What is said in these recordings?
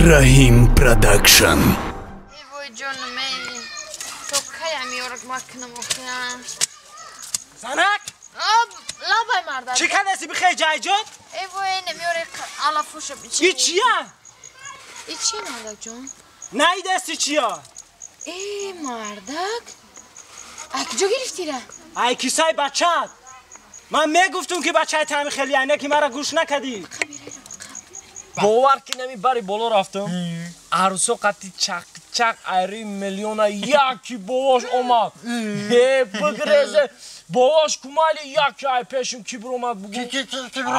Раҳим Продакшн. Эй вой ҷонум, эй. То кай амиёрак макунам охиран? Занак! Лабай мардак. Чӣ кадаси бихей ҷайҷот? Эй вой, намиёре алафуша бичи. И чия? И чия, мардак ҷон? На и дасти чия? Эй мардак. Ай куҷо гирифтира? Ай кисаи бачат. Ман мегуфтум ки бачаи тами хеле айна ки мара гӯш накадӣ. Бовар ки нами бари боло рафтам. Арӯсо қати чақ-чақ айри миллиона яки бовош омад. Э, бигрезе бовош кумали яки ай пешим ки биромад бугу.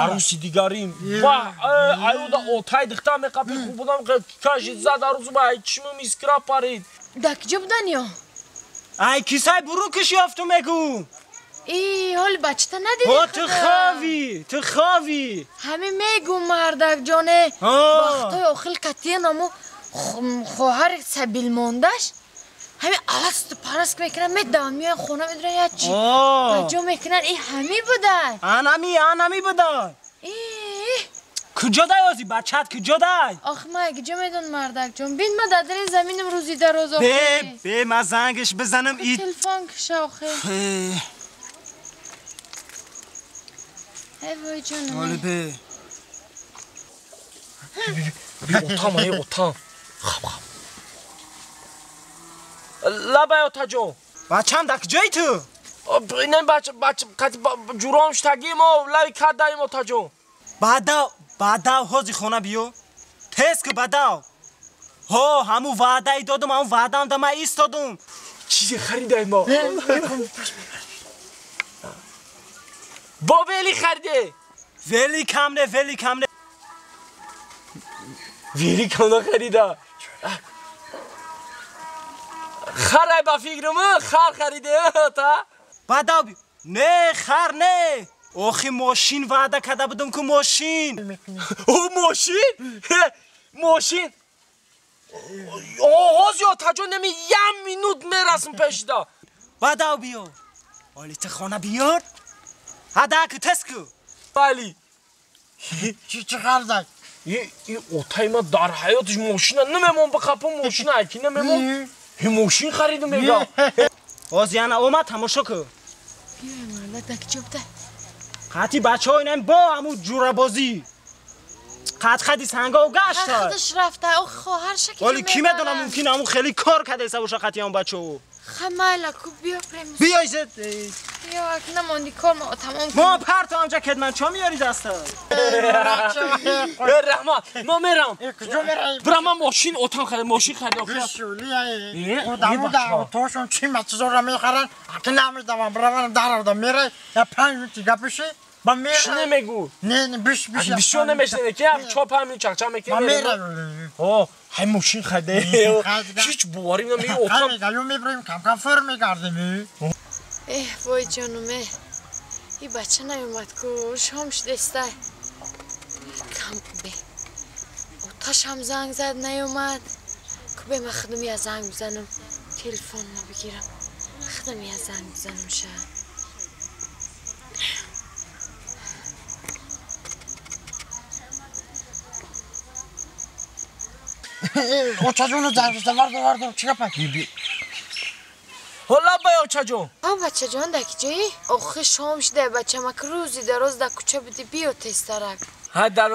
Арӯси дигарим. Ва аюда отай дихта меқапи хуб будам кажи зад арӯсу ба ай чимим искра парид. Да куҷо будан ё? Ай кисаи бурукиш ёфтум мегӯ. Эй, ҳоли бачата надидӣ? Ҳо, ту хавӣ, ту хавӣ. Ҳамин мегӯ мардак ҷоне. Вақтҳои охил катиен аму хоҳари сабил мондаш. Ҳамин аласту параст мекунан, медаванд, меоян хона медуран як чи. Баҷо мекунан, эй ҳамин будай. Анами, анами будай. Э. Куҷо дай ози бачат, куҷо дай? Ох, ман куҷо медон мардак ҷон. Бин ман дар дари заминам рӯзи дароз охи. Бе, бе, ман зангиш бизанам и телефон киша охи. Эй вой ҷонум. Оли бе. Би отам, ай отам. Хаб хаб. Лабай отаҷон. Бачам дар куҷои ту? Не бач бач қати ҷуром штагим о лави кадаим отаҷон. Бадав, бадав ҳози хона биё. Тез ку бадав. Ҳо, ҳамун ваъдаи додум, ҳамун ваъдаам да ман истодум. Чизе харидаем мо. Бо вели хариде. Вели кам не, вели кам не. Вели кам нахарида. Харай ба фикрам, хар хариде та. Бадав биё. Не, хар не. Охи мошин ваъда карда будум ку мошин. О, мошин? Мошин? Ҳози отаҷон неми як минут мерасм пешда. Бадав биё. Оли ту хона биёр. Ҳада ку тез ку. Бале. Чӣ харидак? И отай ман дар ҳаётиш мошина намемон бихапам мошина аки намемон. Мошин харидум мега. Ҳози яна омад тамошо ку. Биёй мардак, дар куҷо будай? Қати бачаҳо инам бо ҳамун ҷурабозӣ. Қат қади сангов гашта. Худаш рафта, ох хоҳарша ки. Оли ки медонам мумкин ҳамун хеле кор кадаеса боша қати ҳамун бачаҳо. Ха майла ку биё прем. Биёй зед. Биё ак намонди кор мо тамом кун. Мо парто ҳамҷа кедман чо меёри даста? Раҳмат, мо мерам. Куҷо мераи? Бира ман мошин отам харид, мошин харид охир. Бишули, одаму да отошон чи мачизора мехаранд, аки намедавам, биравам даравда мерай, я 5 минути гапиши, ба мерай. Чӣ намегӯ? Не, не, биш, биш. Бисёр намешнаве ки чор панҷ минут чақчақ мекунӣ. Ба мерай. Ҳо, ҳай мошин хариде. Ҳеҷ боварӣ намеги отам. Ё мебурем, кам-кам фур мегардем. Эҳ, вой ҷонум, э. И бача наёмад ку, шом шудестай. Кам бе. Оташам занг зад, наёмад. Ку бе ман худам я занг бизанам, телефонма бигирам. Худам я занг бизанам ша. Очаҷону занг зада, вардо, вардо, чӣ гапа? Ҳо лабай очаҷон. Ҳо бачаҷон, дар куҷоӣ? Охи шом шуда бачам, ак рӯзи дароз дар кӯча будӣ, биё тезтарак. Ҳа дар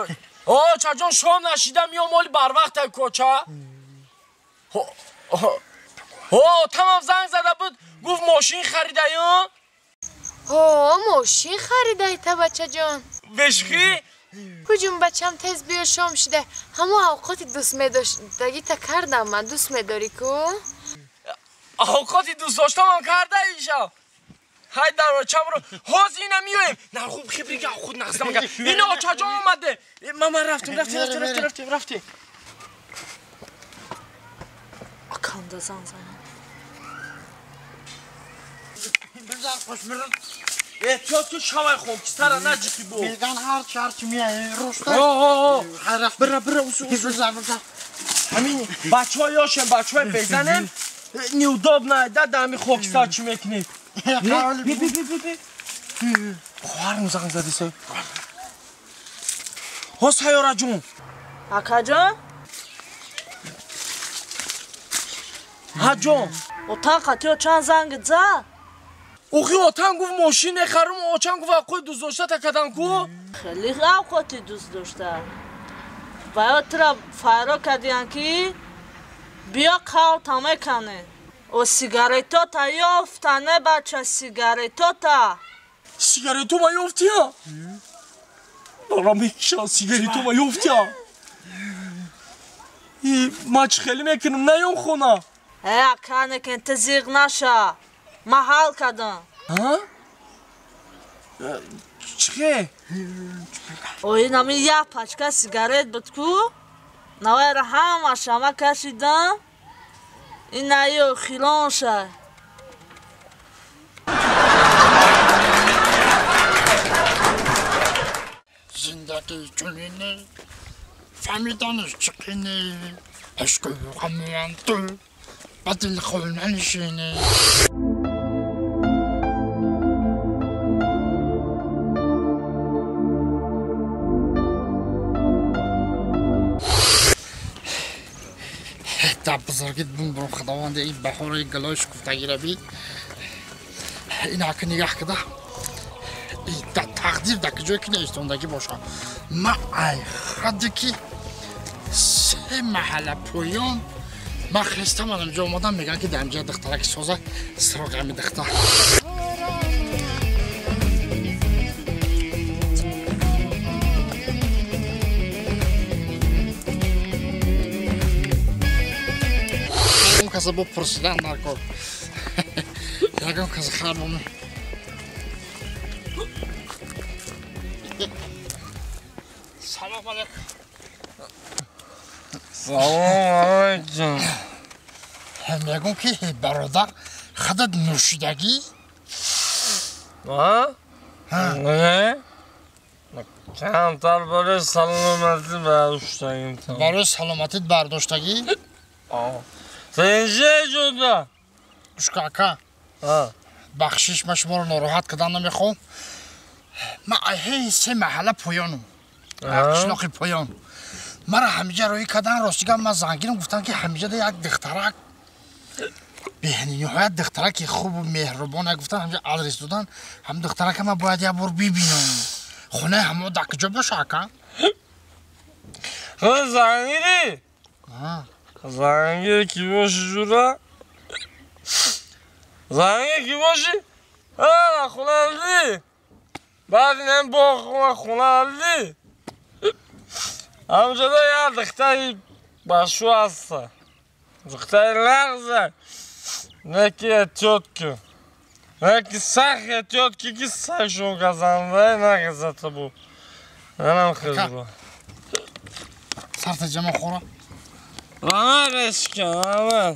О, очаҷон шом нашида миём оли барвақт ай кӯча. Ҳо, тамом занг зада буд, гуфт мошин харидаё? Ҳо, мошин харидай та бачаҷон. Бешхӣ? Куҷум бачам тез биё шом шуда. Ҳамон авқоти дӯст медоштагита кардам ман, дӯст медорӣ ку? Авқоти дӯст доштамам карда иша. Ҳай дар очамро ҳозир ина миёем. На хуб хибрига худ нақсам кард. Ина очаҷон омаде. Ман рафтем, рафтем, рафтем, рафтем, рафтем, рафтем. Аканда занг занам. Бизар хуш мирад. Эҳтиёт кун шавай хокистара наҷиқи бо. Меган ҳарчи ҳарчи меяи руста. Ҳо, ҳо, ҳо. Бира, бира, усу, усу. Бизар, бизар. Ҳамин бачаҳо ёшем, бачаҳои безанем. Неудобно, да да ҳамин хокистар чӣ мекунӣ? Би, би, би, би, би. Хоҳарам занг задисай. Ҳо сайёраҷон. Акаҷон? Ҳа ҷон. Отан қатиё чанд занг зад? Охи отан гуфт мошин мехарам, очам гуфт авқоти дӯст дошта такадам ку? Хеле авқоти дӯст дошта. Ва ё тура файро кардиян ки биё қавлта мекане. О сигаретота ёфта, не бача, сигаретота. Сигарето ма ёфтия? Бара мекиша, сигарето ма ёфтия. Ма чӣ хеле мекунам, наём хона. Э, ака некен, ту зиғ наша. Ма ҳал кардам. Чӣ хе? Ой, нами як пачка сигарет буд ку? Навайра ҳамаша ма кашидам. Ин наё хилон ша. Зиндагӣ чунине, фаҳмиданаш чӣ қине, ишқу ғамуам ту ба дил хона нишине. Та бузургит бумбурум худованде ин баҳори гулои шукуфтагиро бид. Ин ака нигаҳ кида. Тақдир дар куҷое ки неистондагӣ боша. Ма ай хаде ки се маҳалла поён ма хестам анамҷо омадам, мегӯям ки дар инҷа духтараки соза сироғи ҳами духтар. Ягон каса бо пурсидан дар кор. Ягон каса хар бо Салом алейкум. Салом алейкум. Мегӯм ки бародар, худат нӯшидагӣ? А? Не? Камтар барои саломатӣ бардоштагим. Барои саломатит бардоштагӣ? Сенҷе ҷуда? Ушка ака. Бахшиш, ман шуморо нороҳат кардан намехоҳам. Ман ҳей се маҳалла поёнам. Қишлоқи поён. Мара ҳамиҷа роҳӣ кардан, ростига ман зангирам, гуфтам ки ҳамиҷа як духтарак бениҳоят духтараки хубу меҳрубон гуфтан, ҳамиҷа адрес додан, ҳам духтарака ман бояд як бор бибинам. Хонаи ҳамо дар куҷо боша ака? Худ зангирӣ? Зангир ки боши ҷура? Зангир ки боши? Хона дидӣ? Баъд инам боғ хона дидӣ? Ҳамҷода як духтари башу ҳаста. Духтари лағза. Не ки эҳтиёт кун. Не ки сахт эҳтиёт ки ки сагшон газанда нагазата бу. Манам хизбу. Сарта ҷама хӯра. Ама решкан, ама.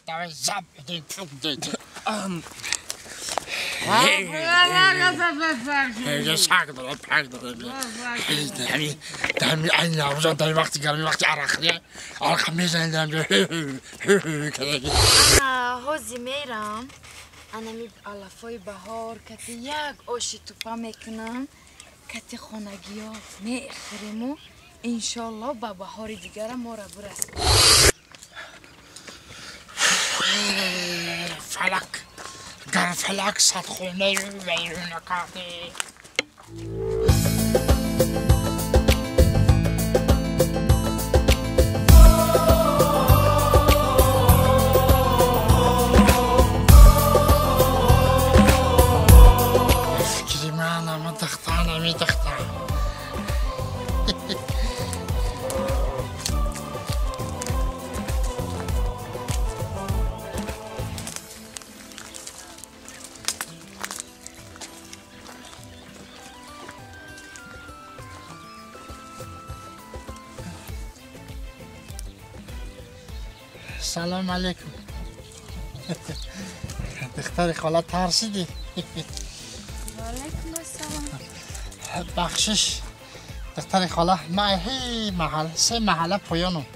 Давай зап, пук дейт. Саг дорад, пак дорад. Ҳами ай наврӯза дар вақти гармӣ, вақти арақхӯрӣ, арақа мезанем дар ҳамҷо. Ана ҳози мерам, анами алафои баҳор кати як оши тупа мекунам, кати хонагиё мехӯрему иншолло ба баҳори дигара мора бурас. Фалак гар фалак садхонаи вайрона кардӣ. Фикри ман ама духтар ами духтар. Салом алейкум. Духтари хола тарсидӣ? Ваалайкум ассалом. Бахшиш духтари хола, ман ҳей маҳал се маҳалла поёнам,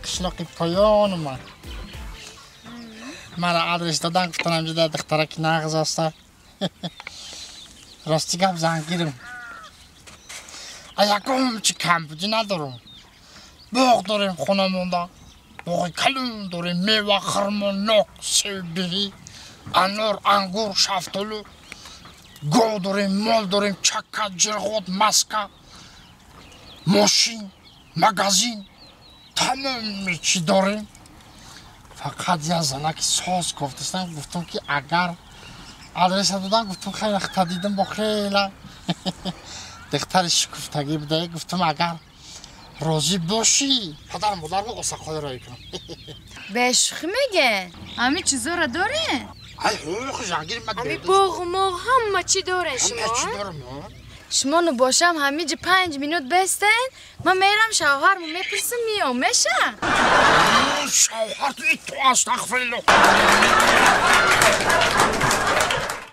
қишлоқи поёнам. Ман мара адрес додан, гуфтан ҳамҷода духтараки нағз аста. Рости гап зангирам. Ягон чи камбудӣ надорам. Боғ дорем хона монда. Боғи калон дорем, мева, хурмо, нок, сев, биҳӣ, анор, ангур, шафтолу, гов дорем, мол дорем, чакка, ҷирғот, маска, мошин, магазин, тамоми чӣ дорем. Фақат як занаки соз гуфтастам, гуфтам ки агар адреса додам, гуфтам хеле хата дидам, бо хела духтари шукуфтагӣ буда, гуфтам агар розӣ бошӣ, падару модарро осақоли роӣ кунам. Бешӯхӣ меге? Ҳамин чизоро дорен? Ай ҳо, жангир ма. Ҳами боғу моғ ҳама чӣ дорен шумо? Ҳама чӣ дорам. Шумо ну бошам ҳамиҷи 5 минут бестен, ман мерам шавҳармо мепурсим, миём, меша? Шавҳар ту ито, астағфирулло.